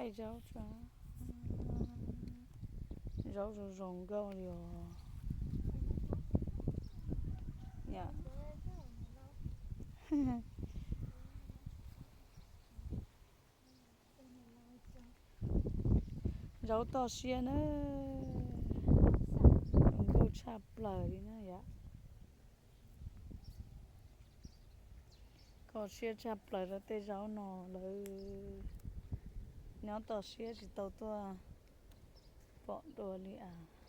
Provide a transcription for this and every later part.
Zaub, zaub zoo zoo nkauj li os. Zaub toj siab na, zoo nkauj tshaj plaws li na yom. Kho siab tshaj plaws rau tej zaub no, lawv nyob toj siab tsis tau tuaj pom dua li as.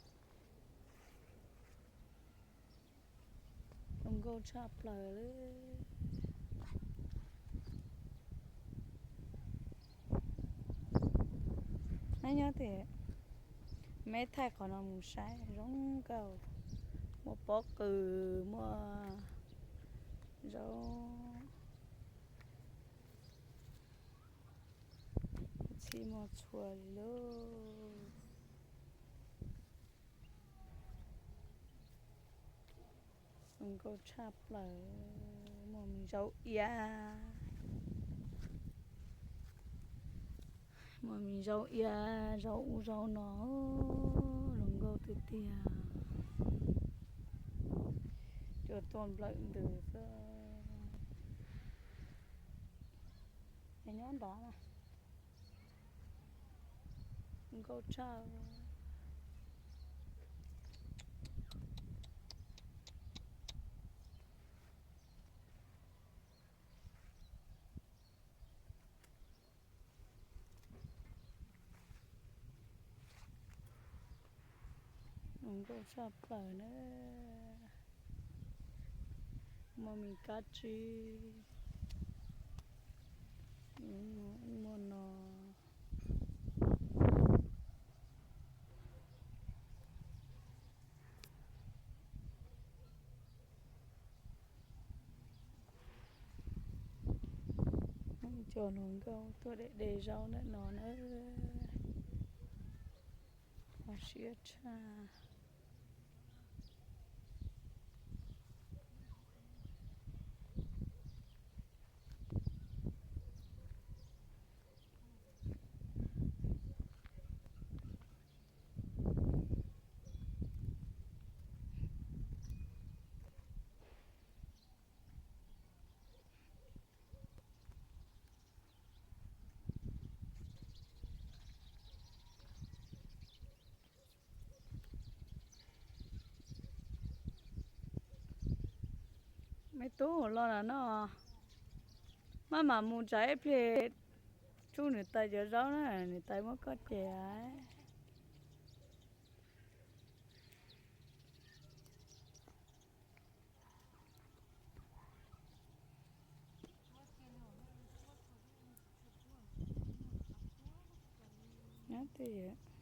Zoo nkauj tshaj plaws li. Nyob tias meb thaij qhov no mus saib zoo nkauj, muaj pob kws, muaj zaub, txhij muaj txhua li lauj. Zoo nkauj tshaj plaws, muaj me zaub iab, muaj me zaub iab, zaub ub zaub no, zoo nkauj tiag tiag. Cua tuaj nplawm ntws xwb. Es nyob ntawd na, nkauj tshaj. Zoo nkauj tshaj plaws na. Muaj me kab tsib, muaj no. Cov hluas nkauj tuaj de de zaub ntawm no na, kho siab tshaj. Me tub los lawm no, maj mam mus tsam ib pliag tsuj niam tais cov zaub na, niam tais muab koj ces. Nyob twj